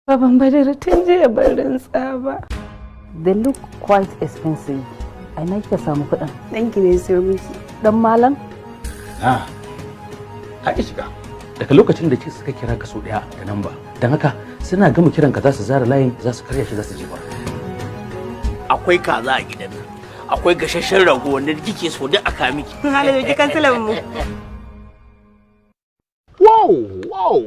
Baban Badar tun jiya ban rantsa ba. They look quite expensive. A ina kika samu kuɗin? Ɗanki ne siyo miki. Dan malam? Ah, ka ki shiga. Daga lokacin da ke suka kira ka sau ɗaya da namba. Don haka suna gama kiran ka za su zara layin, za su karya shi, za su jefa. Akwai kaza a gidan nan. Akwai gashashen rago wanda kike so duk aka miki. Halin da kansilan mu. Wow, wow.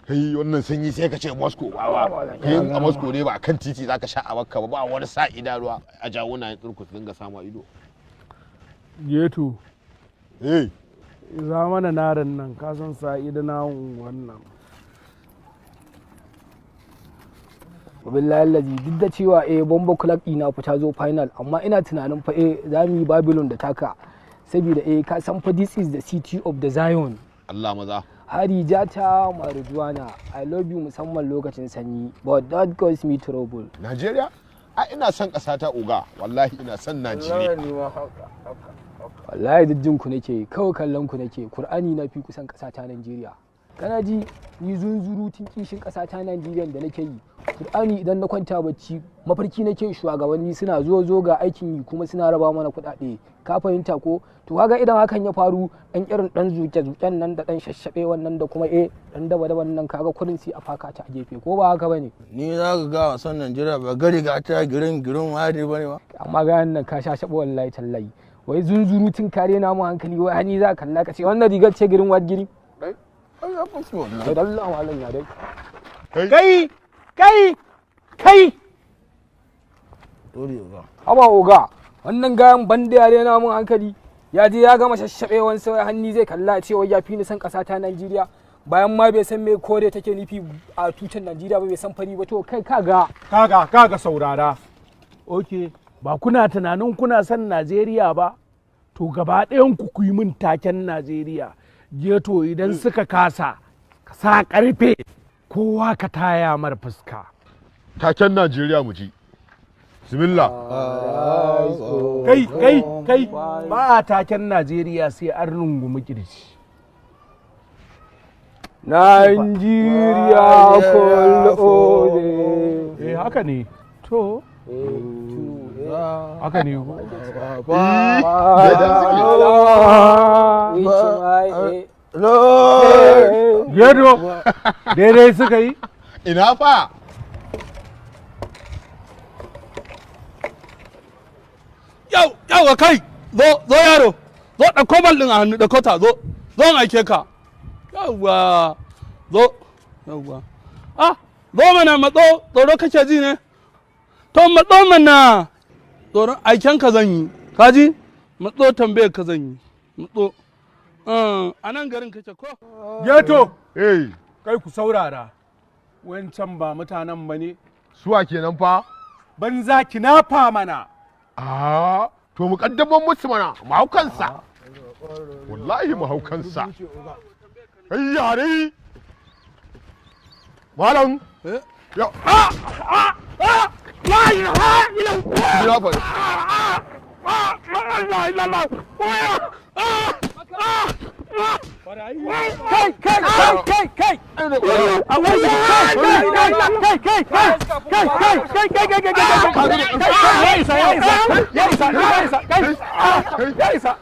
Kai, wannan sanyi sai ka ce Moscow ba ba. Kai, a Moscow ne ba kan titi zaka sha a Makka ba, ba wani sa idanuwa a jawo na tsurku su dinga samu a ido. Geto. Eh. Za mana narin nan, ka san sa idana wannan. Billahi lazi, duk da cewa Bombo Club ina fa ta zo final, amma ina tunanin fa za mu yi Babylon da taka, saboda ka san fa this is the city of the Zion. Allah maza. Harijata Marijuana, I love you, musamman lokacin sanyi, but that cause me trouble. Najeriya? A ina son ƙasa ta oga, wallahi ina son Najeriya. Wallahi duk jin ku nake, kawai kallon ku nake, Kur'ani na fi kusan ƙasa ta Najeriya. Kana ji, ni zunzurutun kishin ƙasa ta Najeriya da nake yi. Kur'ani idan na kwanta bacci mafarki nake shugabanni suna zo zo ga aikin yi kuma suna raba mana kuɗaɗe. Ka fahimta ko? To kaga idan hakan ya faru, ɗan irin ɗan zuke-zuken nan da ɗan shashaɓe wannan da kuma ɗan daba-daban nan, kaga kurin sai a faka ta a gefe, ko ba haka bane? Ni za ka ga wasan Najeriya ba gari ga ta girin girin wadi bane ba. Amma ga nan ka shashaɓe wallahi tallahi. Wai zunzurutun kare na mu hankali, wai hani za ka kalla ka ce wannan rigar ce girin wad girin. Ai Allah malam ya dai. Kai, kai, kai. Dole oga. Haba oga, wannan gayan banda yare na mun hankali. Ya je ya gama shashabewan sai hanni zai kalla ce wai ya fi ni san ƙasa ta Najeriya. Bayan ma bai san me kore take nufi a tutar Najeriya ba, bai san fari ba, to kai kaga. Kaga, kaga saurara. Okay, ba kuna tunanin kuna son Najeriya ba? To gaba ɗayan ku ku yi min taken Najeriya. Geto, idan suka kasa, ka sa ƙarfe kowa ka taya mar fuska. Taken Najeriya mu ji. Bismillah. Kai, kai, kai, ba a taken Najeriya sai an rungumi kirji. Nigeria call. Eh, haka ne. To haka ne ko? Geto, daidai suka yi? Ina fa? Yau, yau kai, zo, zo yaro, zo ɗauko bal ɗin a hannu, ɗauko ta, zo, zo in aike ka. Yawwa, zo, yawwa. Ah, zo mana matso, tsoro kake ji ne? To matso mana, tsoron aiken ka zan yi, ka ji? Matso, tambayar ka zan yi, matso. A nan garin kake ko? Geto, Eh, kai ku saurara. Wancan ba mutanen ba ne. Suwa kenan fa? Banza kinafa mana. Ah, to mu kaddamar musu mana, mu hau kansa. Wallahi mu hau kansa. Kai yare. Malam. Ya. Ah! Ah! Ah! La ilaha illallah. Ya fa. Ah! La ilaha illallah. Ah! Ah! Kai, kai, kai, kai, kai! Kai, kai, kai, kai, kai, kai, kai, kai, kai, kai, kai, ya isa, ya isa, ya isa, ya isa, kai, ya isa.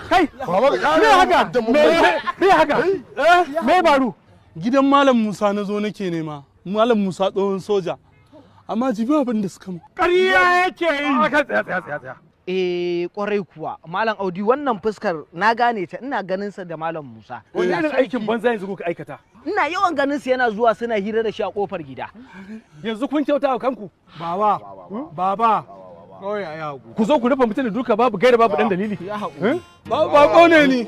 Kai, me haka? Me haka? Me baru? Gidan Malam Musa na zo nake nema. Malam Musa tsohon soja. Amma jibi abin da suka mu. Ƙarya yake yi. Tsaya, tsaya, tsaya, tsaya. Eh, kwarai kuwa Malam Audi, wannan fuskar na gane ta, ina ganin sa da Malam Musa. Wani irin aikin banza yanzu kuka aikata? Ina yawan ganin sa, yana zuwa suna hira da shi a kofar gida. Yanzu kun kyauta wa kanku? Baba, baba. Ku zo ku rufe mutum da duka babu gaira babu dan dalili. Ba ba ne ni.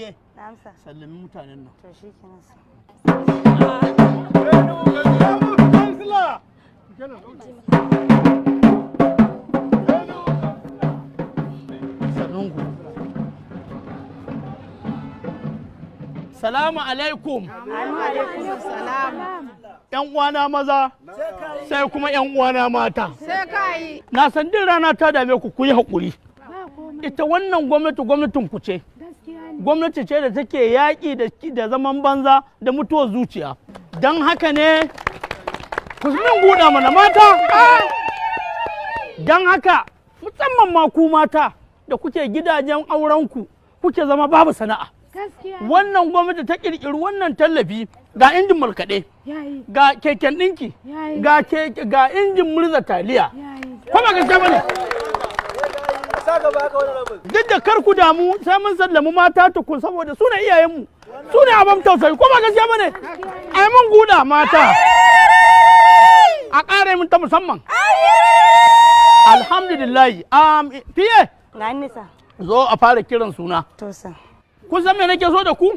Fiye. Na amsa. Sallami mutanen nan. To shikenan sa. Sannunku. Salamu alaikum. Salam. ‘Yan uwana maza sai kuma ‘yan uwana mata. Sai ka yi. Na san duk rana ta dame ku, ku yi haƙuri. Ita wannan gwamnati gwamnatin ku ce. Gwamnati ce da take yaƙi da zaman banza da mutuwar zuciya. Don haka ne ku min guda mana mata. Don haka musamman ma ku mata da kuke gidajen aurenku kuke zama babu sana'a. Wannan gwamnati ta ƙirƙiri wannan tallafi, ga injin markaɗe, ga keken ɗinki, ga keke, ga injin murza taliya. Ko ba gaskiya bane? Duk da kar ku damu, sai mun sallami mata tukun, saboda su ne iyayenmu, su ne abin tausayi. Ko ba gaskiya bane? Ai mun guda mata, a ƙara mun ta musamman. Alhamdulillah. Fiye. Na nisa. Zo a fara kiran suna. To sa. Kun san me nake so da ku?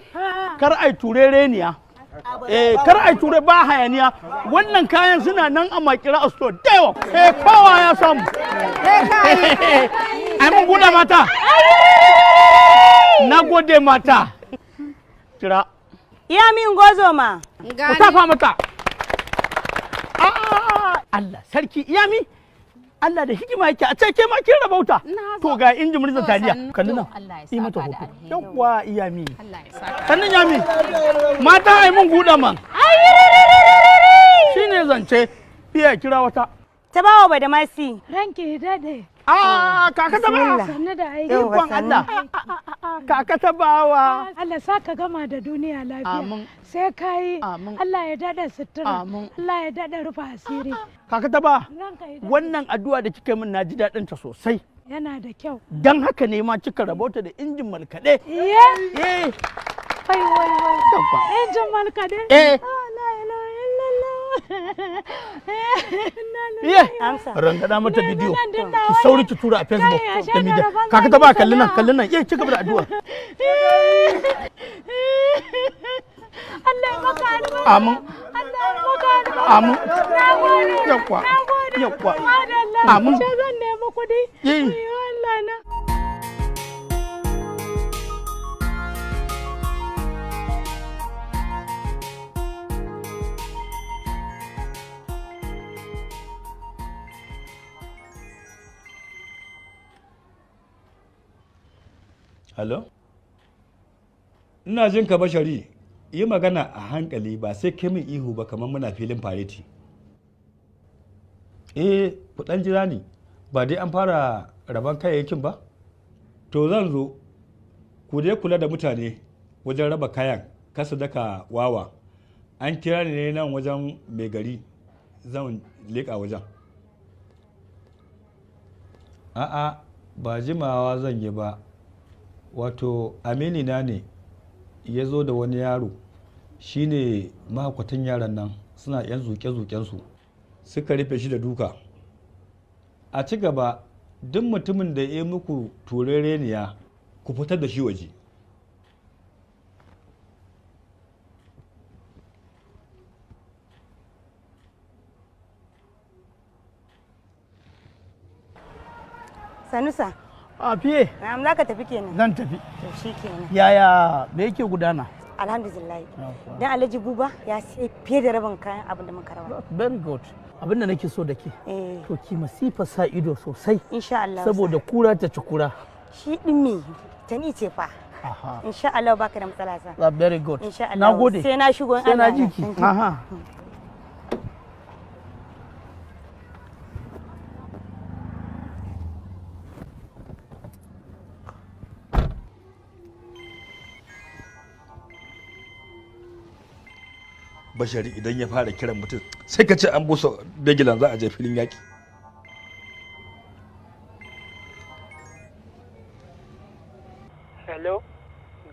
Kar ai turereniya. Eh, kar ai ture, ba hayaniya. Wannan kayan suna nan a makira a store da yawa. Eh, kowa ya samu. Ai mun guda mata. Na gode mata. Kira. Iya min gozo ma. Ku tafa mata. Ah, Allah sarki iyami. Allah da hikima yake, a ce ke ma kin rabauta. To ga injin murza taliya. Kalli nan. Yi mata hoto. Yawwa iyami. Sannan yami. Mata ai mun guda man. Shine zance. Iya kira wata. Ta bawa ba da masi. Ranki dade. Ah, kaka ta bawa. Sannu da aiki. Ikon Allah. Kaka ta bawa. Allah sa ka gama da duniya lafiya. Amin. Sai ka yi. Amin. Allah ya dada sutura. Amin. Allah ya dada rufa asiri. Kaka ta ba. Ranka ya dade. Wannan addu'a da kika yi min, na ji daɗin ta sosai. Yana da kyau. Dan haka ne ma kika rabauta da injin malkaɗe. Iye. Eh. Wai wai wai. Yawwa. Injin malkaɗe. Eh. Ah, la ilaha illallah. Iye. Amsa. Rangada mata bidiyo. nan din nawa Ki sauri ki tura a Facebook Kai, ashe da media. da rabon Kaka ta ba, zaki kalli nan, sana'a. kalli nan. Eh, ci gaba da addu'a. Allah ya maka albarka. Amin. Allah ya maka albarka. Amin. Na gode. Yawwa. Na gode. Yawwa. Madalla. Amin. Ashe zan nemi kuɗi. Eh. Wayyo Allah na. Hello? Ina jin ka, Bashari. Yi magana a hankali, ba sai kai min ihu ba kamar muna filin fareti. Eh, ku dan jira ni. Ba dai an fara rabon kayayyakin ba? To zan zo. Ku dai kula da mutane wajen raba kayan, kasu daka wawa. An kira ni ne nan wajen mai gari. Zan leƙa wajen. A'a, ba jimawa zan yi ba. Wato amini na ne ya zo da wani yaro, shine mahaukatan yaran nan suna yan zuke-zukensu suka rufe shi da duka. A ci gaba, duk mutumin da ya yi muku turereniya ku fitar da shi waje. Sanusa. A fiye. Na'am, za ka tafi kenan. Zan tafi. To shikenan. Yaya me yake gudana? Alhamdulillah. Dan Alhaji Buba ya sai fiye da rabin kayan abin da muka raba. Very good. Abin da nake so da ke. Eh. To ki masifa sa ido sosai. Insha Allah. Saboda kura ta ci kura. Shi din me tani ce fa. Aha. Insha Allah baka da matsala sa. Ah, very good. Insha Allah. Na gode. Sai na shigo in Sai na Allah ji ya ki. yarda. Aha. Bashari idan ya fara kiran mutum sai ka ce an busa begilan za a je filin yaƙi. Hello,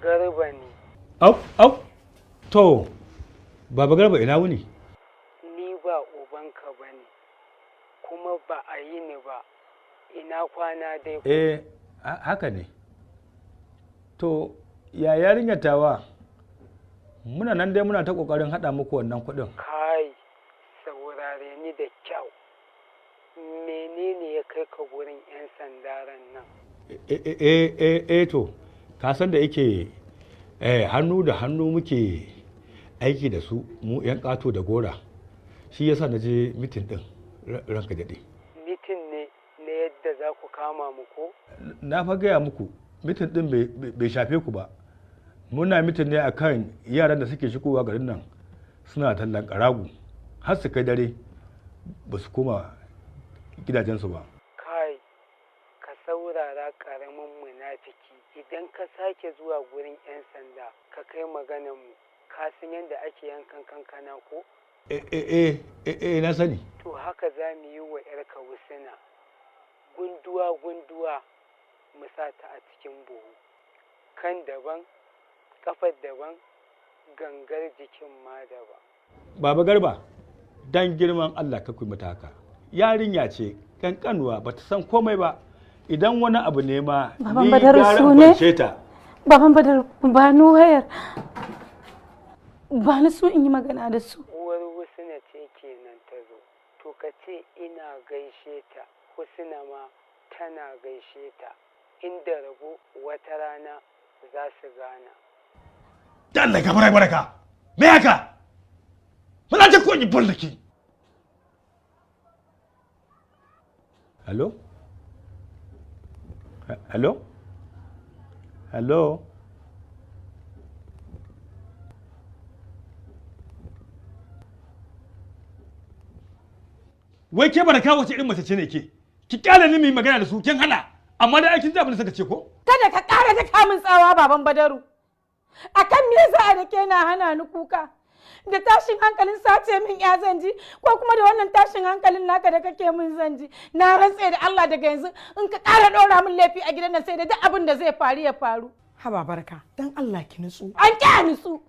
Garba ne. Au, au, to, Baba Garba, ina wuni? Ni ba ubanka ba ne, kuma ba a yi ni ba. Ina kwana dai. Eh, haka ne. To, Ya yarinyar tawa? Muna nan dai muna ta kokarin hada muku wannan kuɗin. Kai, saurare ni da kyau. Menene ya kai ka gurin 'yan sanda ran nan? Eh, to, ka san da yake hannu da hannu muke aiki da su mu 'yan ƙato da gora. Shi yasa na je mitin ɗin ranka daɗe. Mitin ne na yadda za ku kama mu ko? Na fa gaya muku mitin ɗin bai shafe ku ba. Muna mitin ne akan yaran da suke shigowa garin nan suna tallan ƙaragu har su kai dare ba su koma gidajensu ba. Kai, ka saurara ƙaramin munafiki, idan ka sake zuwa gurin 'yan sanda ka kai maganar mu, ka san yadda ake yankan kankana ko? Eh, na sani. To haka za mu yi wa 'yarka Wusina, gunduwa gunduwa mu sa ta a cikin buhu, kan daban, kafar daban, gangar jikin ma daban. Baba Garba, dan girman Allah ka kuyi mata haka. Yarinya ce kankanuwa ba ta san komai ba. Idan wani abu ne ma Baban ni Badar gara su in ne? fanshe ta. Baban Badar, ba ni wayar. Ba ni so in yi magana da su. Uwar Husna ce kenan ta zo, to ka ce ina gaishe ta, Husna ma tana gaishe ta, inda rabo wata rana za su gana. Dan Allah ka baraka. Me haka? Muna ta ko in bol da ki. Hello? Hello? Hello? Wai ke baraka wace irin mace ce ne ke? Ki kyale ni mu yi magana da su kin hana. Amma da aikin ji abin da suka ce ko? Kada ka ƙara daka min tsawa Baban Badaru. Akan me yasa a dake na hana ni kuka? Da tashin hankalin sace min ya zanji ko kuma da wannan tashin hankalin naka da kake min zanji. Na rantse da Allah daga yanzu in ka ƙara ɗora min laifi a gidan nan sai da duk abin da zai faru ya faru. Haba Barka, dan Allah ki nutsu. An ƙi a nutsu.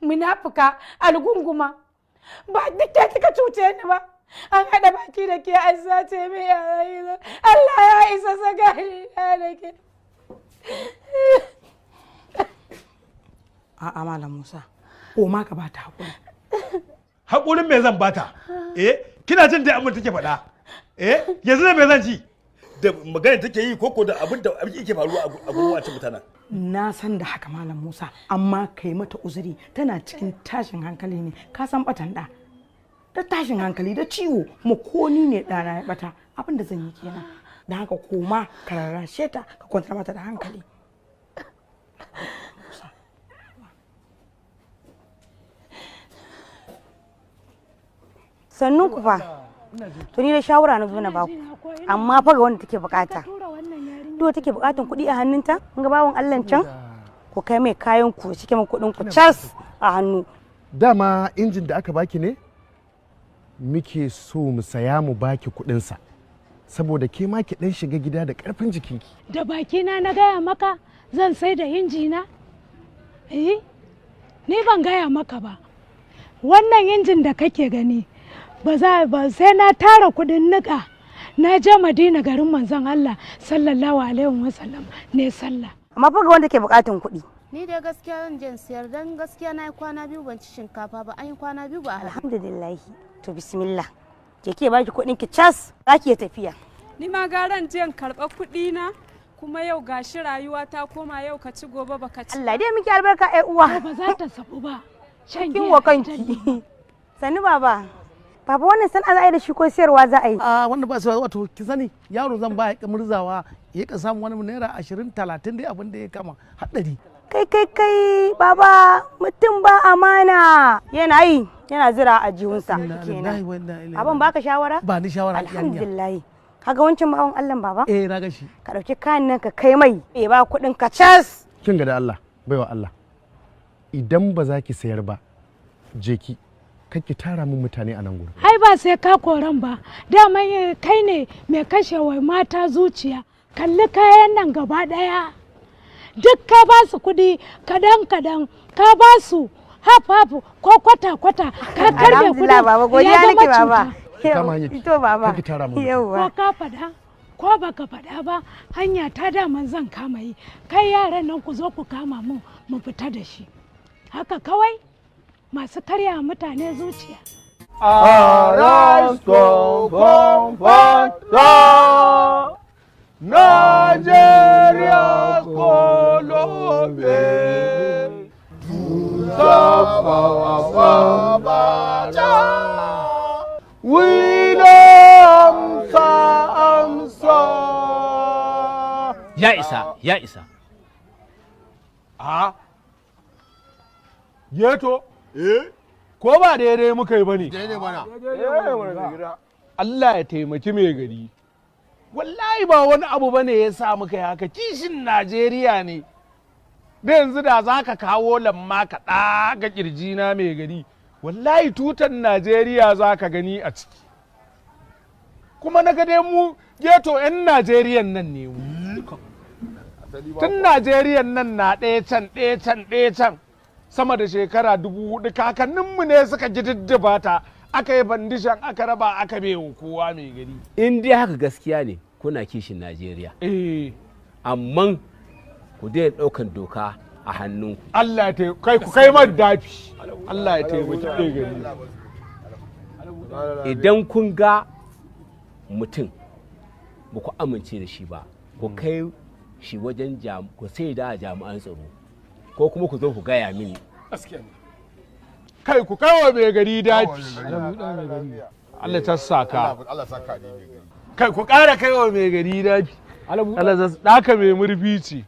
Munafuka, algunguma. Ba duk ke kika cuce ni ba. An haɗa baki da ke an sace min yara. Allah ya isa tsakani na da ke. A'a Malam Musa, ko ma ka bata hakuri. Haƙurin me zan bata? Eh, kina jin dai abin da take faɗa. Eh, yanzu da me zan ci? Da magana take yi koko da abin da yake faruwa a gurin wancan mutanen. Na san da haka Malam Musa, amma kai mata uzuri tana cikin tashin hankali ne, ka san batan da. Da tashin hankali da ciwo, kuma ko ni ne ɗana ya bata, abin da zan yi kenan. Da haka koma ka rarrashe ta, ka kwantar mata da hankali. Sannun ku fa. To ni da shawara na zo na baku. Amma fa ga wanda take bukata. Duk take bukatan kuɗi a hannunta, kun ga bawon Allah can? Ku kai mai kayan ku, cike min kuɗin ku cas a hannu. Dama injin da aka baki ne muke so mu saya mu baki kuɗinsa. Saboda ke ma ki ɗan shiga gida da ƙarfin jikinki. Da bakina na gaya maka zan sai da injina? Eh? Ni ban gaya maka ba. Wannan injin da kake gani ba za ba sai na tara kudin nika na je Madina garin manzon Allah sallallahu alaihi wasallam ne sallah. Amma fa ga wanda ke bukatan kuɗi. Ni dai gaskiya zan je in siyar dan gaskiya na yi kwana biyu ban ci shinkafa ba, an yi kwana biyu ba a Alhamdulillah. To bismillah. Je ke baki kuɗin ki cas, za ki iya tafiya. Ni ma garan je in karɓa kuɗi na kuma yau gashi rayuwa ta koma yau ka ci gobe baka ci. Allah dai miki albarka ƴar uwa. Ba za ta sabu ba. Shan Kin wa kanki. Sannu baba. Baba wannan sana'a za a yi da shi ko siyarwa za a yi? A wanda ba su wato ki sani yaro zan ba ya murzawa ya ka samu wani naira 20 30 dai abin da ya kama haɗari. Kai kai kai baba mutum ba amana. Yana yi yana zira a jihunsa kenan. Abin baka shawara? Ba ni shawara yarinya. Alhamdulillah. Kaga wancan bawan Allah baba? Eh na ga shi. Ka dauki kayan nan ka kai mai. Eh ba kuɗin ka cas. Kin ga da Allah, baiwa Allah. Idan ba za ki sayar ba, je ki. Kar ki tara min mutane a nan gurin. Ai ba sai ka koran ba. Daman kai ne mai kashewa mata zuciya. Kalli kayan nan gaba daya. Duk ka ba su kuɗi kadan kadan ka ba su haf haf ko kwata kwata ka karbe Alhamdulillah kuɗin baba godiya ya zama nake baba. cuta. Kama hanyar ki. Ito baba. Kar ki tara min mutane. Yauwa. Ko ka faɗa Ko baka faɗa ba, hanya ta daman zan kama yi. Kai yaran nan ku zo ku kama mu mu fita da shi. Haka kawai masu karya mutane zuciya. Arise, go, go, Nigeria, Colombia, William Samson. Ya isa, ya isa. A Geto? Eh? Ko ba daidai muka yi ba ne? Daidai mana. Allah ya taimaki mai gari. Wallahi ba wani abu ba ne ya sa muka yi haka, kishin Najeriya ne. Da yanzu da za ka kawo lamma ka ɗaga ƙirjina mai gari, wallahi tutan Najeriya za ka gani a ciki. Kuma na ga dai mu geto 'yan Najeriyan nan ne mu. Tun Najeriyan nan na ɗaya can, ɗaya can, ɗaya can. Sama da shekara 4000 kakanninmu ne suka gididdiba ta, aka yi bandishan, aka raba, aka baiwa kowa mai gari. In dai haka gaskiya ne kuna kishin Najeriya. Amma ku daina ɗaukan doka a hannunku. Allah ya kai ku kai man dafi. Allah ya taimaki mai gari. Idan kun ga mutum ba ku amince da shi ba, ku kai shi wajen ku sai da jami'an tsaro, ko kuma ku zo ku gaya mini. Kai ku kai wa mai gari dafi. Allah ta saka. Allah saka ne mai gari. Kai ku ƙara kai wa mai gari dafi. Allah ta ɗaka mai murfi ce.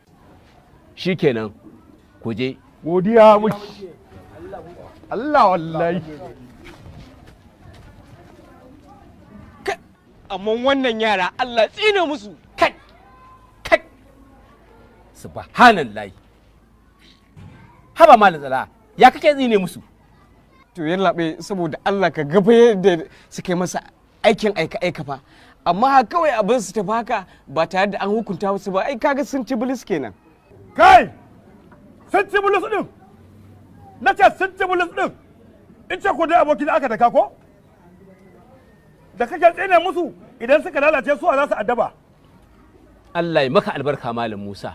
Shikenan ku je. Godiya muke. Allah wallahi. Amma wannan yara Allah tsine musu. Kai kai. Subhanallahi. Haba malam Tsala, ya kake tsine musu? To yallaɓai, saboda Allah ka ga fa yadda suka yi masa aikin aika aika fa. Amma kawai abin su tafi haka ba tare da an hukunta wasu ba, ai kaga sun ci bilis kenan. Kai! Sun ci bulus ɗin! Na ce sun ci bulus ɗin! In ce ko dai abokin aka daka ko? Da kake tsine musu idan suka lalace su a za su addaba. Allah ya maka albarka Malam Musa.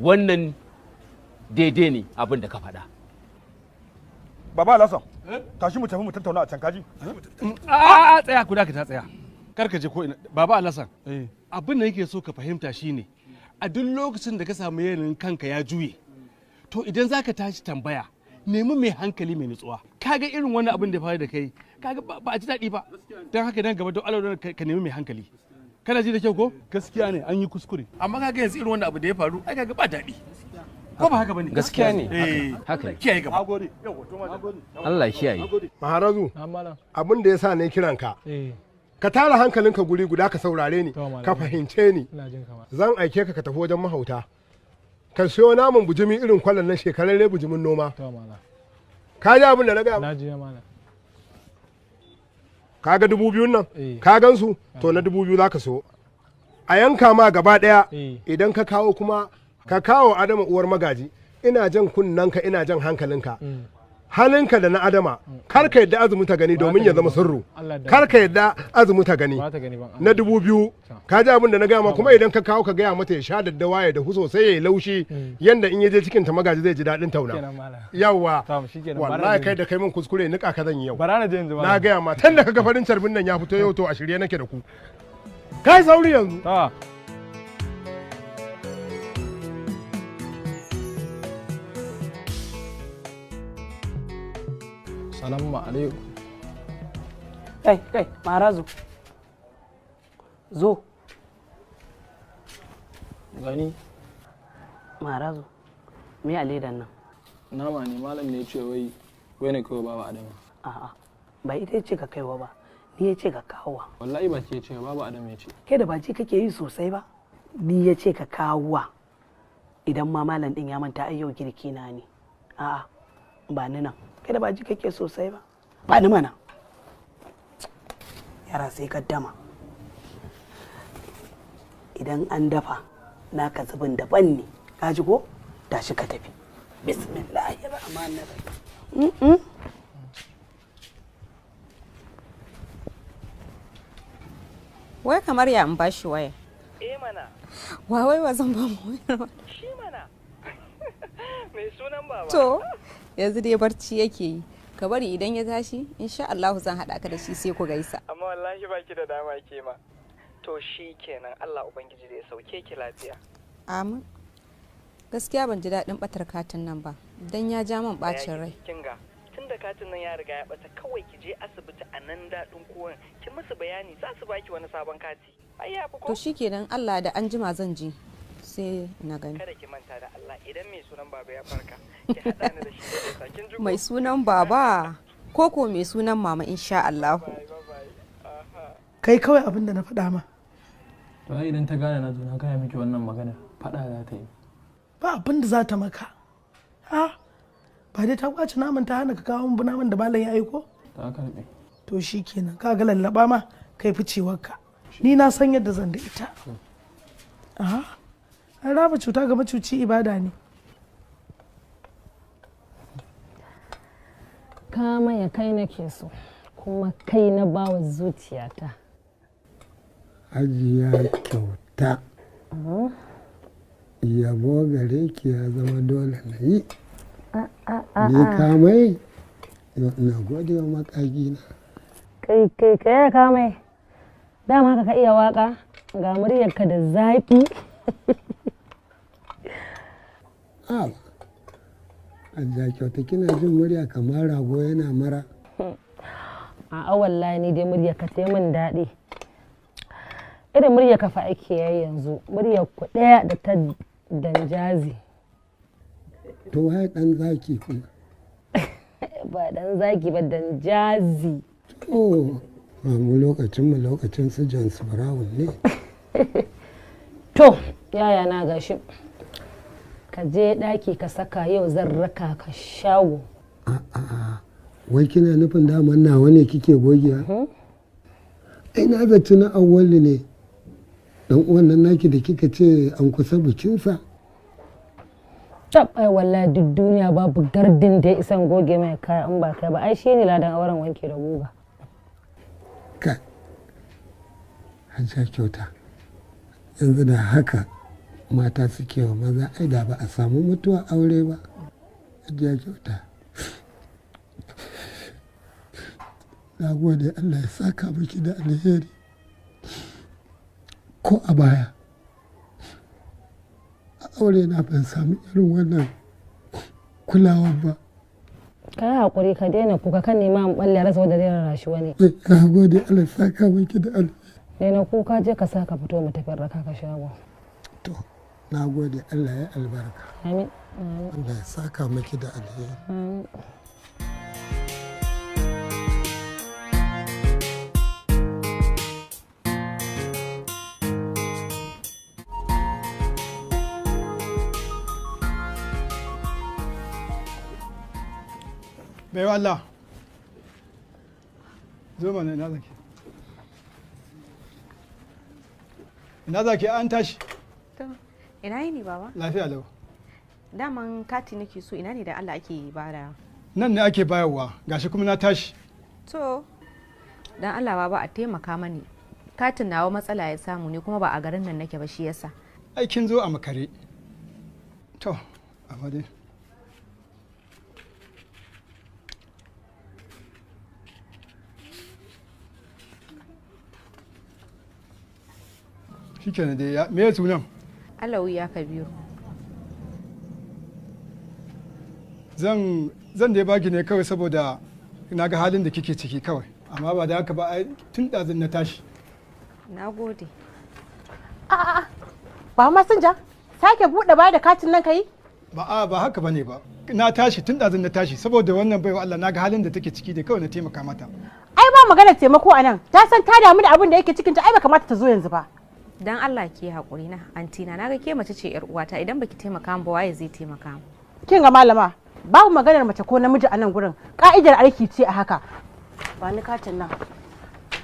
Wannan daidai ne abin da ka faɗa. Baba Alhassan, tashi mu tafi mu tattauna a can kaji. A tsaya ku dakata tsaya. Kar ka je ko ina. Baba Alhassan, abin da yake so ka fahimta shine a duk lokacin da ka samu yanayin kanka ya juye, to idan zaka tashi tambaya, nemi mai hankali mai nutsuwa. Kaga irin wannan abin da ya faru da kai, kaga ba a ji daɗi ba. Don haka nan gaba don Allah ka nemi mai hankali. Kana ji da kyau ko? Gaskiya ne an yi kuskure. Amma kaga yanzu irin wannan abu da ya faru, ai kaga ba daɗi. Ko ba haka bane? Gaskiya ne. Haka ne. Kiyaye gaba. Allah ya kiyaye. Maharazu, abin da ya sa ne kiranka. Ka tara hankalinka guri guda ka saurare ni, ka fahimce ni. Zan aike ka ka tafi wajen mahauta. Ka siyo naman bujumi irin kwallon na shekararre bujumin noma. Ka ji abin da na gaya? Ka ga 2000 nan? Ka gan su? To na 2000 za ka siyo. A yanka ma gaba ɗaya idan ka kawo kuma ka kawo Adama uwar magaji. Ina jan kunnanka, ina jan hankalinka. Halinka da na Adama, kar ka yadda azumi ta gani domin ya zama sirru. Kar ka yadda azumi ta gani. Na 2000 ka ji abin da na gaya ma, kuma idan ka kawo ka gaya mata ya sha daddawa ya dahu sosai ya yi laushi yanda in ya je cikin ta magaji zai ji daɗin tauna. Yawwa, wallahi kai da kai min kuskure nika ka zan yi yau. Na gaya ma tun da kaga farin carbin nan ya fito yau, to a shirye nake da ku. Kai sauri yanzu. Salamu alaikum. Kai, kai, Maharazu. Zo. Gani. Maharazu, me a ledan nan? Nama ne, malam ne ya ce wai wai ne kawai baba Adama. A'a, ba ita ce ka kaiwa ba, ni ya ce ka kawowa. Wallahi ba ke ce baba Adama ya ce. Kai da ba ji kake yi sosai ba, ni ya ce ka kawowa. Idan ma malam din ya manta ai yau girki na ne. A'a, ba ni nan. Kai da ba ji kake sosai ba, ba ni mana. Yara sai kaddama. Idan an dafa naka zubin daban ne, ka ji ko? Tashi ka tafi. Bismillahir rahmanir rahim. Wai kamar ya in bashi waya? Eh mana. Wa wai wa zan ba mu wayar ba? Shi mana. Mai sunan baba. To, yanzu dai barci yake yi. Ka bari idan ya tashi, insha Allah zan haɗa ka da shi sai ku gaisa. Amma wallahi baki da dama ke ma. To shi kenan Allah Ubangiji da ya sauke ki lafiya. Amin. Gaskiya ban ji daɗin ɓatar katin nan ba, dan ya ja min ɓacin rai. Kinga, tun da katin nan ya riga ya ɓata kawai ki je asibiti a nan daɗin kowan ki musu bayani za su baki wani sabon kati. Ai ya fi ko? To shikenan Allah da an jima zan je sai na gani. Kada ki manta da Allah idan mai sunan baba ya farka ki haɗa ni da shi da gaisa kin ji ko? Mai sunan baba ko ko mai sunan mama insha Allah. Kai kawai abin da na faɗa ma. To ai idan ta gane na zo na gaya miki wannan magana faɗa za ta yi. Ba abin da za ta maka. Ha? Ba dai ta kwace naman ta hana ka kawo min naman da malam ya aiko? Ta karɓe. To shikenan ka ga lallaba ma kai ficewarka. Ni na san yadda zan da ita. Aha. An raba cuta ga macuci ibada ne. Kama ya kai nake so kuma kai na bawa zuciyata. Hajiya Kyauta, yabo gare ki ya zama dole na yi. Ni kamai, na gode wa makagina. Kai kai kai kamai, dama haka ka iya waka ga muryarka da zaƙi. A Hajiya Kyauta kina jin murya kamar rago yana mara. A'a wallahi ni dai muryarka ta yi min daɗi. Irin muryar ka fa ake yayi yanzu, muryar ku ɗaya da ta Danjazi. To waye ɗan zaki kuma? Ba ɗan zaki ba, Danjazi. To, mu lokacin mu lokacin su James Brown ne. To, yaya na gashi. Ka je ɗaki ka saka yau zan raka ka shago. A'a, wai kina nufin daman nawa ne kike gogewa? Ai na zaci na Auwalu ne. Dan uwan nan naki da kika ce an kusa bikinsa. Tab ai wallahi duk duniya babu gardin da ya isan goge mai kaya in ba kai ba, ai shine ladan auren wanke da guga. Kai, Hajiya Kyauta, yanzu da haka mata suke wa maza ai da ba a samu mutuwa aure ba. Hajiya Kyauta, na gode Allah ya saka miki da alheri. Ko a baya, a aure na ban samu irin wannan kulawar ba. Ka yi haƙuri ka daina kuka kan nema in ɓalle rasa wanda zai rarrashi wani. Na gode Allah ya saka miki da alheri. Daina kuka je ka sa ka fito mu tafi raka ka shago. To, na gode Allah ya albarka. Amin. Allah ya saka miki da alheri. Amin. Baiwa Allah, zo mana ina zaki. Ina zaki an tashi. To, ina yini baba? Lafiya lau. Daman kati nake so ina ne da Allah ake bada. Nan ne ake bayarwa, gashi kuma na tashi. To, dan Allah baba a taimaka mani. Katin nawa matsala ya samu ne kuma ba a garin nan nake ba shi yasa. Ai kin zo a makare. To, amma dai. Shikenan dai, me ya sunan? Alawi ya Kabiru. Zan dai baki ne kawai saboda na ga halin da kike ciki kawai, amma ba da haka ba ai tun ɗazun na tashi. Na gode. A'a, ba masinja, sake buɗe baya da katin nan kai? Ba a ba haka bane ba. Na tashi tun ɗazun na tashi saboda wannan baiwa Allah na ga halin da take ciki da kawai na taimaka mata. Ai ba magana taimako a nan, ta san ta damu da abin da yake cikinta ai ba kamata ta zo yanzu ba. Dan Allah ke haƙuri na antina na ga ke mace ce yar uwata idan baki taimaka min ba waye zai taimaka min. Kin ga malama, babu maganar mace ko namiji a nan gurin, ka'idar aiki ce a haka. Ba ni katin nan.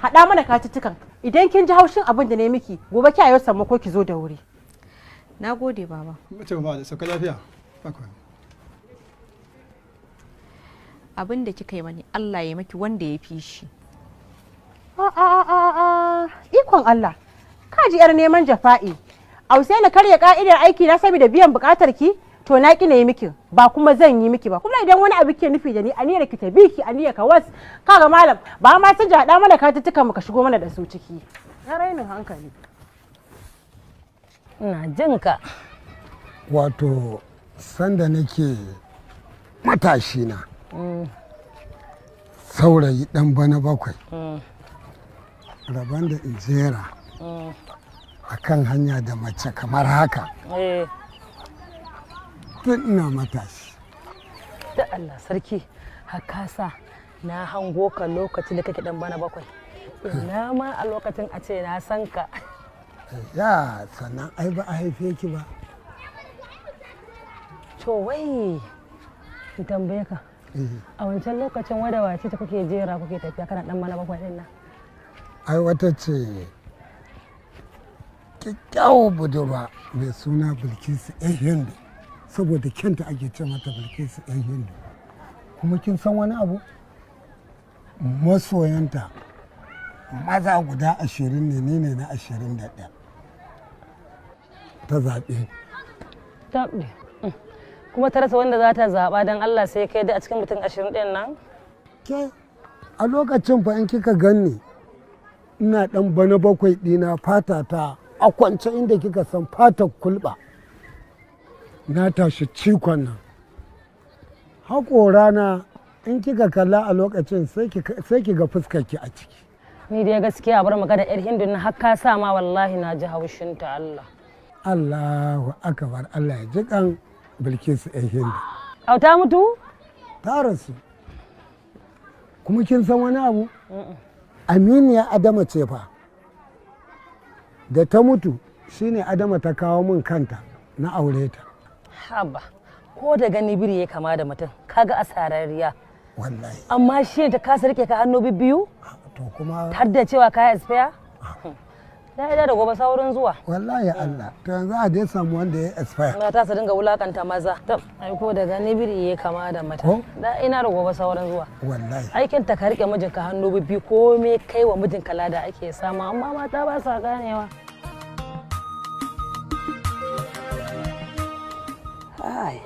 Haɗa mana katuttukan. Idan kin ji haushin abin da ne miki, gobe ki ayo sammo ko ki zo da wuri. Na gode baba. Mace ba da sauka lafiya. Ba komai. Abin da kika yi mani Allah ya maki wanda ya fi shi. A a a a Ikon Allah. Ka ji yar neman jafa'i. Au sai na karya ka'idar aiki na saboda biyan bukatar ki? To na ki na yi miki ba kuma zan yi miki ba. Kuma idan wani abu ke nufi da ni aniyar ki ta bi ki aniyar ka was. Kaga malam ba ma sun haɗa mana katuttukan mu ka shigo mana da su ciki. Na rainin hankali. Ina jin ka. Wato sanda nake matashi na saurayi dan bana bakwai rabon da in jera a kan hanya da mace kamar haka tun ina matashi. Da Allah sarki hakasa na hango ka lokacin da kake dan bana bakwai. Ina ma a lokacin a ce na san ka. Ya sannan ai ba a haife ki ba. To wai in tambaye ka. A wancan lokacin wada wace ta kuke jera kuke tafiya kana dan bana bakwai din nan? Ai wata ce kyakkyawar budurwa mai suna Bilkisu yan Hindu. Saboda kyanta ake ce mata Bilkisu yan Hindu. Kuma kin san wani abu? Masoyanta maza guda 20 ne, ni ne na 21. Ta zaɓe. Taɓe. Kuma ta rasa wanda za ta zaɓa don Allah sai kai da a cikin mutum 20 ɗin nan? Ke a lokacin fa in kika ganni ina ɗan bana bakwai ɗina fata ta a kwance inda kika san fatar kulɓa. Na tashi cikon nan. Haƙora na in kika kalla a lokacin sai ki ga fuskarki a ciki. Ni dai gaskiya bar magana yar Hindu na har ka sa ma wallahi na ji haushin ta Allah. Allahu akbar, Allah ya ji kan Bilkisu yan Hindu. Au ta mutu? Ta rasu. Kuma kin san wani abu? Aminiya Adama ce fa. Da ta mutu shine Adama ta kawo min kanta na aure ta. Haba, ko da gani biri ya kama da mutum, kaga asararriya. Wallahi. Amma shi ta kasa rike ka hannu bibbiyu? To kuma har da cewa kaya expire? Da ida da gobe saurin zuwa. Wallahi Allah, to yanzu a dai samu wanda ya expire. Mata su dinga wulakanta maza. Tab, ai ko da gani biri ya kama da mutum. Da ina da gobe saurin zuwa. Wallahi. Aikin ta ka rike mijinka hannu bibbiyu ko me kai wa mijinka lada ake samu amma mata ba sa ganewa. Ai.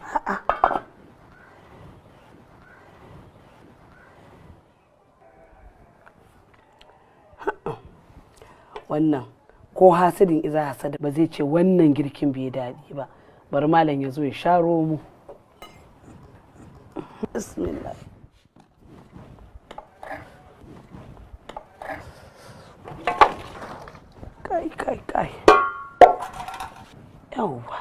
A'a. Wannan ko hasidin iza hasada ba zai ce wannan girkin bai daɗi ba. Bari malam ya zo ya sharo mu. Bismillah. Kai kai kai. Yawwa.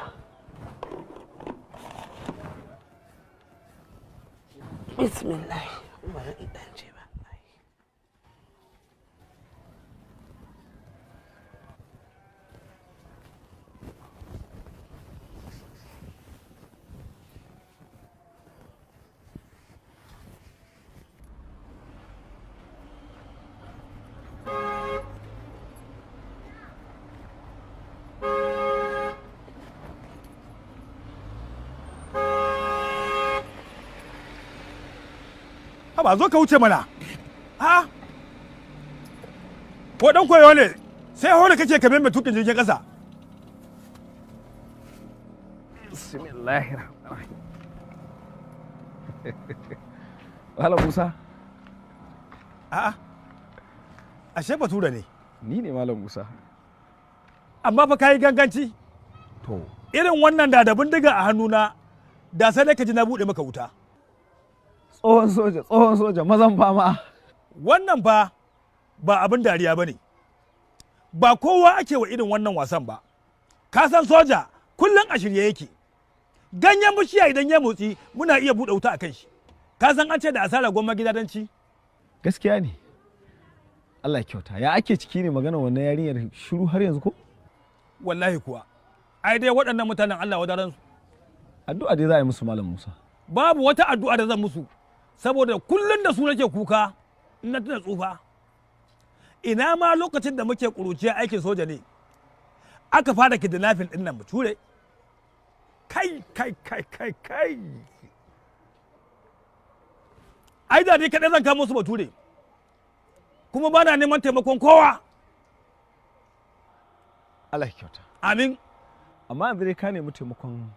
Bismillah. Bari in ɗan ce ba. Ba zo ka wuce mana. Ha? Ko dan koyo ne sai hore kake kamar mai tukin jirgin kasa. Bismillahir Rahmanir Rahim. Malam Musa. A'a. Ashe Bature ne. Ni ne Malam Musa. Amma fa kai ganganci. To. Irin wannan da bindiga a hannuna da sai dai ka ji na bude maka wuta. Tsohon soja, tsohon soja, mazan fama. Wannan fa ba abin dariya ba ne. Ba kowa ake wa irin wannan wasan ba. Ka san soja kullum a shirye yake. Ganyen bishiya idan ya motsi muna iya buɗe wuta a kan shi. Ka san an ce da asara gwamma gidadanci? Gaskiya ne. Allah kyauta. Ya ake ciki ne magana wannan yarinyar shiru har yanzu ko? Wallahi kuwa. Ai dai waɗannan mutanen Allah wadaran su. Addu'a dai za a yi musu Malam Musa. Babu wata addu'a da zan musu. Saboda kullum da su nake kuka in na tuna tsufa. Ina ma lokacin da muke ƙuruciya aikin soja ne aka fara kidnapping ɗin nan bature. Kai kai kai kai kai. Ai da ni kaɗai zan kamo su bature. Kuma ba na neman taimakon kowa. Allah ya kyauta. Amin. Amma yanzu dai ka nemi taimakon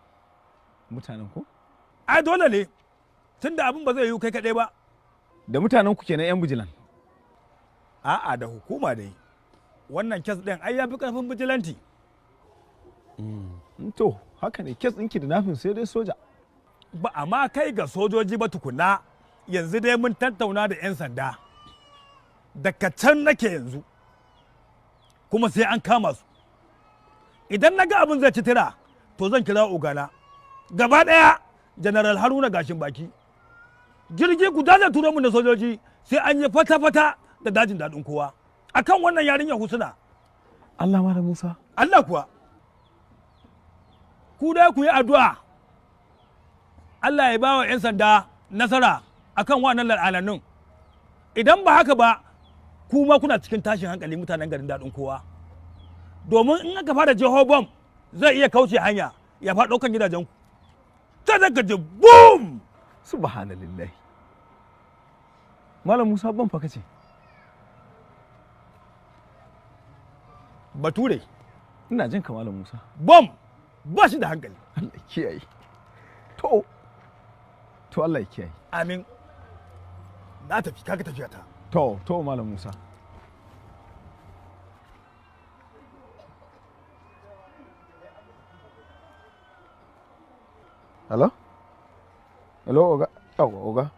mutanen ku? Ai dole ne, tunda abin ba zai yiwu kai kaɗai ba. Da mutanen ku kenan 'yan bijilan? A'a, da hukuma dai. Wannan kes ɗin ai ya fi ƙarfin bijilanti. To, haka ne, kes ɗin kidnapping sai dai soja. Ba a ma kai ga sojoji ba tukuna, yanzu dai mun tattauna da 'yan sanda. Daga can nake yanzu, kuma sai an kama su. Idan na ga abin zai ci tira, to zan kira ogana. Gaba ɗaya, General Haruna Gashin Baki. Jirgi guda zai turo mu na sojoji, sai an yi fata-fata da dajin daɗin kowa. Akan wannan yarinya Husna. Allah Malam Musa. Allah kuwa. Ku dai ku yi addu'a. Allah ya ba wa 'yan sanda nasara akan wannan la'anannun. Idan ba haka ba, kuma kuna cikin tashin hankali mutanen garin daɗin kowa. Domin in aka fara jeho bom zai iya kauce hanya ya faɗo kan gidajenku. Ta daga ji boom! Subhanallahi. Malam Musa ban fa kace. Bature. Ina jin ka Malam Musa. Bom ba shi da hankali. Allah ya kiyaye. To Allah ya kiyaye. Amin. Na tafi, kaga tafiya ta. To Malam Musa. Hello? Hello, Oga? Yawwa, Oga.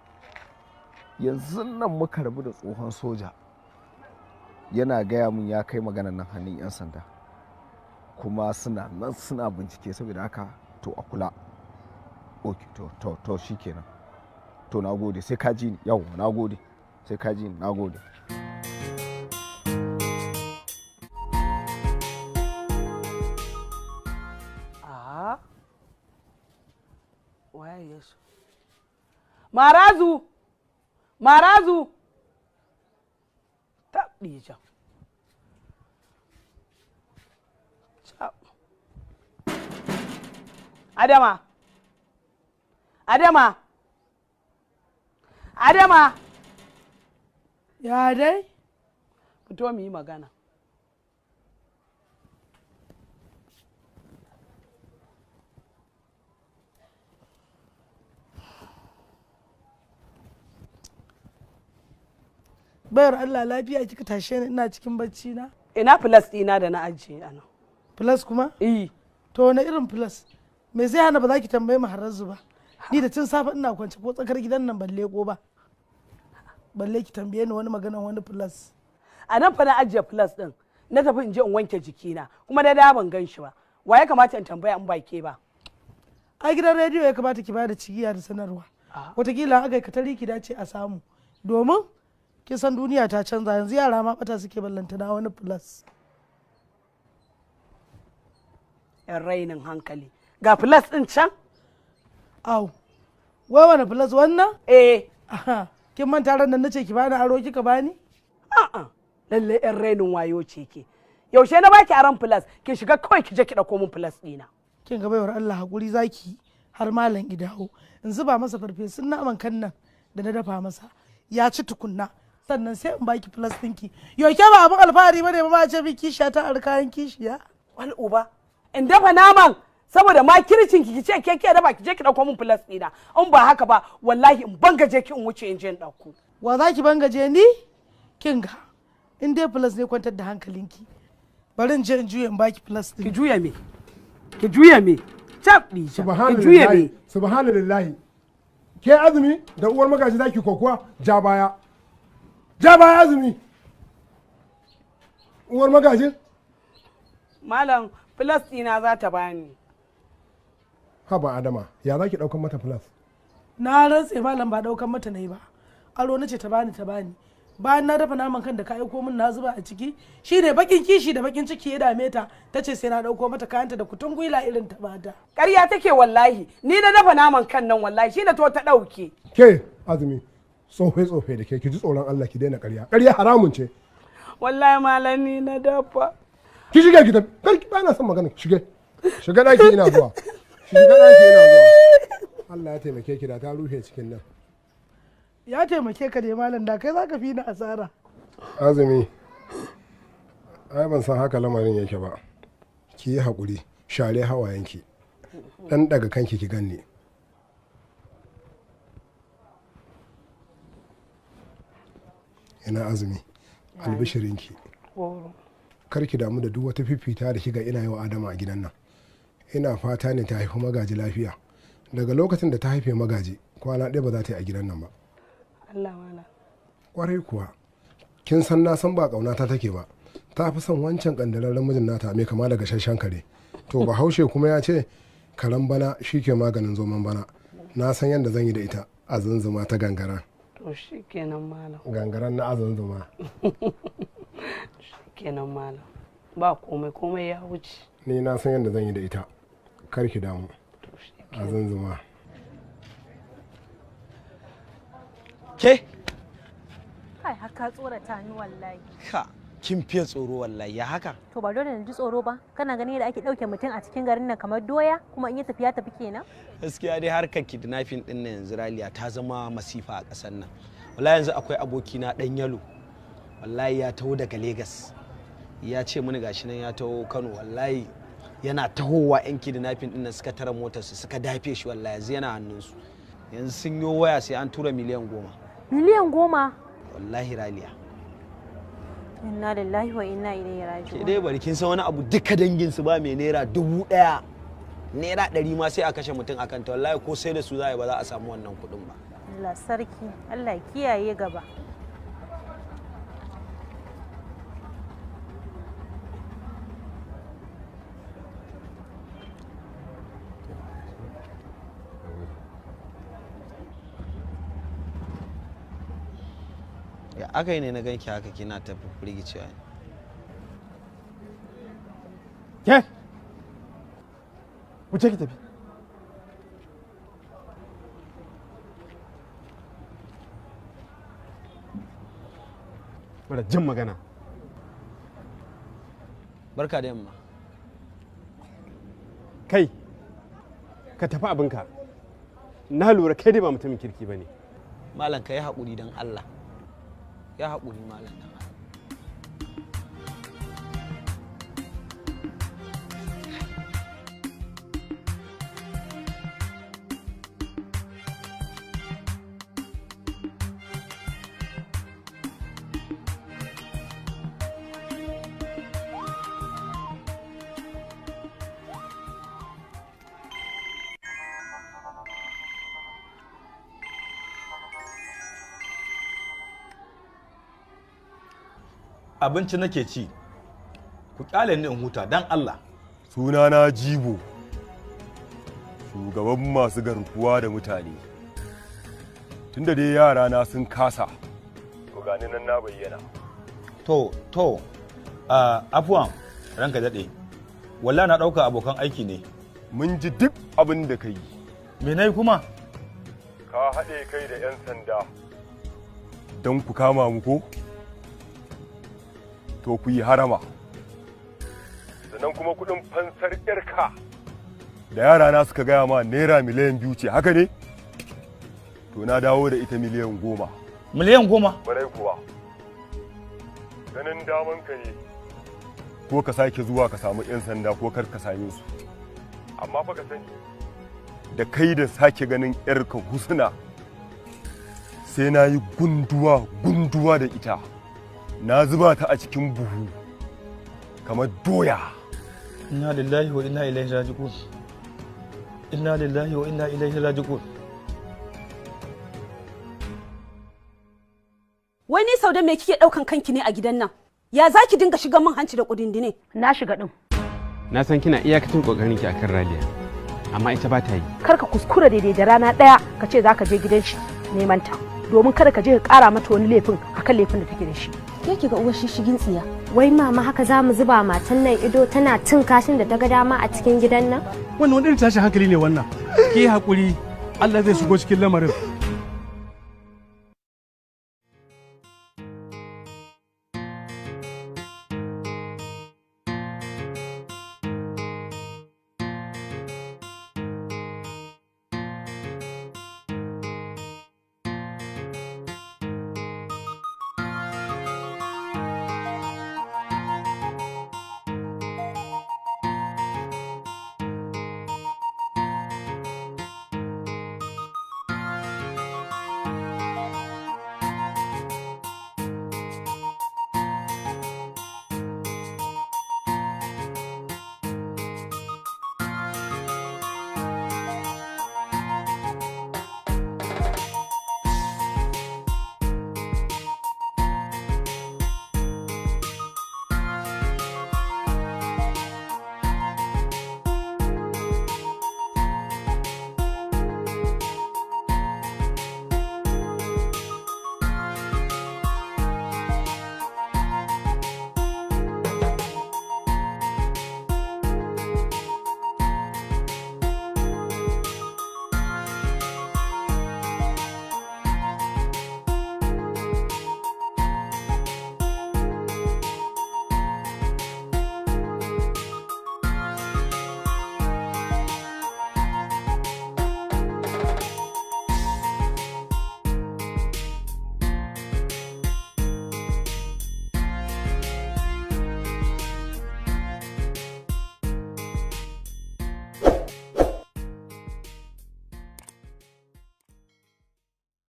Yanzu nan muka rabu da tsohon soja. Yana gaya mun ya kai maganan nan hannun 'yan sanda. Kuma suna nan suna bincike, saboda haka to a kula. Ok, to shikenan. To na gode, sai ka ji ni. Yawwa, na gode. Sai ka ji ni, na gode. Marazu! Marazu! Taɓi can. Adama! Adama! Adama! Ya dai? Fito mu yi magana. Bayar Allah, lafiya kika tashe ni ina cikin bacci na? Ina plus ɗina da na ajiye a nan. Plus kuma? Eh. To wani irin plus? Me zai hana ba za ki tambaye mu Harazu ba? Ni da tun safe ina kwance ko tsakar gidan nan balle ko ba. Balle ki tambaye ni wani magana wani plus. A nan fa na ajiye plus ɗin. Na tafi in je in wanke jikina kuma da da ban gan shi ba. Wa ya kamata in tambaya in ba ke ba? A gidan rediyo ya kamata ki bada cigiya da sanarwa. Wataƙila aka yi katari ki dace a samu. Domin kin san duniya ta canza, yanzu yara ma bata suke, ballantana wani plus. Yan rainin hankali. Ga plus ɗin can? Au. Wai wani plus wannan? Eh. Kin manta ran nan nace ki bani aro kika bani? A'a. Lalle yan rainin wayo ce ke. Yaushe na baki aron plus? Ki shiga kawai ki je ki ɗauko min plus ɗina. Kin ga baiwar Allah, hakuri zaki har malam idaho. In zuba masa farfesun naman kan nan da na dafa masa. Ya ci tukunna. Sannan sai in baki plus ɗinki. Yau ke ba abin alfahari bane ba ma ce bi kishiya ta ar kayan kishiya. Wal uba. In dafa naman saboda ma kircin ki ce ke dafa ki je ki dauko min plus ɗina. In ba haka ba wallahi in bangaje ki in wuce in je in dauko. Wa za ki bangaje ni? Kin ga in dai plus ne, kwantar da hankalinki. Bari in je in juya in baki plus ɗin. Ki juya me? Ki juya me? Cap ɗi. Ki juya me? Subhanallahi. Ke azumi da uwar magaji zaki kokuwa, ja baya. Ja baya azumi. Uwar magajin? Malam, plus ɗina za ta bani. Haba Adama, ya za ki ɗaukan mata plus? Na rantse malam ba ɗaukan mata na yi ba. Aro na ce ta bani ta bani. Bayan na dafa naman kan da ka aiko min na zuba a ciki, shine bakin kishi da bakin ciki ya dame ta, ta ce sai na ɗauko mata kayanta da kutun gwila irin ta bata. Ƙarya take wallahi, ni na dafa naman kan nan wallahi shine to ta ɗauke. Ke azumi, tsofe tsofe da ke, ki ji tsoron Allah ki daina ƙarya. Ƙarya haramun ce. Wallahi malam ni na dafa. Ki shige ki tafi, kar ki bana son magana, shige. Shiga ɗaki ina zuwa. Shiga ɗaki ina zuwa. Allah ya taimake ki da ta rufe cikin nan. Ya taimake ka dai malam, da kai zaka fi ni asara. Azumi, ai ban san haka lamarin yake ba. Ki yi haƙuri, share hawayenki. Dan daga kanki ki ganni. Ina Azumi, albishirinki. Kar ki damu da duk wata fifita da kiga ina yi wa Adama a gidan nan. Ina fata ne ta haifi Magaji lafiya. Daga lokacin da ta haife Magaji, kwana ɗaya ba za ta yi a gidan nan ba. Allah mana. Kwarai kuwa, kin san na san ba ƙaunata take ba. Ta fi son wancan ƙandararren mijin nata mai kama da gasasshen kare. To Bahaushe kuma ya ce karen bana shi ke maganin zoman bana. Na san yadda zan yi da ita a zunzuma ta gangara. To shi kenan malam. Gangaran na azunzuma. Shi kenan malam. Ba komai, komai ya wuce. Ni na san yadda zan yi da ita. Kar ki damu. A zunzuma. Ke? Kai haka tsorata ni wallahi. Ka, kin fiye tsoro wallahi, ya haka? To ba dole na ji tsoro ba. Kana ganin yadda ake ɗauke mutum a cikin garin nan kamar doya kuma in ya tafi ya tafi kenan? Gaskiya dai harkar kidnapping din nan yanzu Raliya ta zama masifa a ƙasar nan. Wallahi yanzu akwai abokina ɗan yalo. Wallahi ya taho daga Lagos. Ya ce mini gashi nan ya taho Kano, wallahi yana tahowa 'yan kidnapping din nan suka tara motarsu suka dafe shi, wallahi yanzu yana hannunsu. Yanzu sun yi waya sai an tura 10 miliyan. 10 miliyan? Wallahi Raliya. Inna lillahi wa inna ilaihi Ke raji'un. dai bari, kin san wani abu, duka dangin su ba mai ₦1,000. ₦100 ma sai a kashe mutum akan ta, wallahi ko sai da su za a yi ba za a samu wannan kuɗin ba. Allah sarki, Allah ya kiyaye gaba. Ya aka yi ne na ganki haka kina ta firgicewa ne? Ke? Wuce ki tafi. Mara jin magana. Barka da yamma. Kai, ka tafi abinka. Na lura kai dai ba mutumin kirki ba ne. Malam, ka yi haƙuri don Allah. Ya haƙuri malam dan Allah. Abinci nake ci, ku kyale ni in huta dan Allah. Sunana Jibo, shugaban masu garkuwa da mutane. Tunda dai yara na sun kasa, to gani nan na bayyana. To, afuwan, ranka daɗe, wallahi na ɗauka abokan aiki ne. Mun ji duk abin da ka yi. Me na yi kuma? Ka haɗe kai da 'yan sanda don ku kama mu ko? To ku yi harama. Sannan kuma kuɗin fansar 'yarka da yara na suka gaya ma ₦2 miliyan ce, haka ne? To na dawo da ita 10 miliyan. 10 miliyan? Barai kuwa. Ganin daman ka ne. Ko ka sake zuwa ka samu 'yan sanda ko kar ka same su. Amma fa ka sani, da kai da sake ganin 'yarka Husna, sai na yi gunduwa gunduwa da ita. Na zuba ta a cikin buhu kamar doya. Inna lillahi wa inna ilaihi raji'un. Inna lillahi wa inna ilaihi raji'un. Wai ni Saude, me kike daukan kanki ne a gidan nan? Ya za ki dinga shiga min hanci da kudindine? Na shiga din. Na san kina iyakacin kokarin ki akan Raliya, amma ita ba ta yi. Kar ka kuskura daidai da rana ɗaya ka ce za ka je gidan shi neman ta, domin kada ka je ka ƙara mata wani laifin akan laifin da take da shi. Ke ki ga uwar shishigin tsiya. Wai mama, haka za mu zuba matan nan ido tana cin kashin da ta ga dama a cikin gidan nan? Wannan wani irin tashin hankali ne wannan? Ki haƙuri, Allah zai shigo cikin lamarin.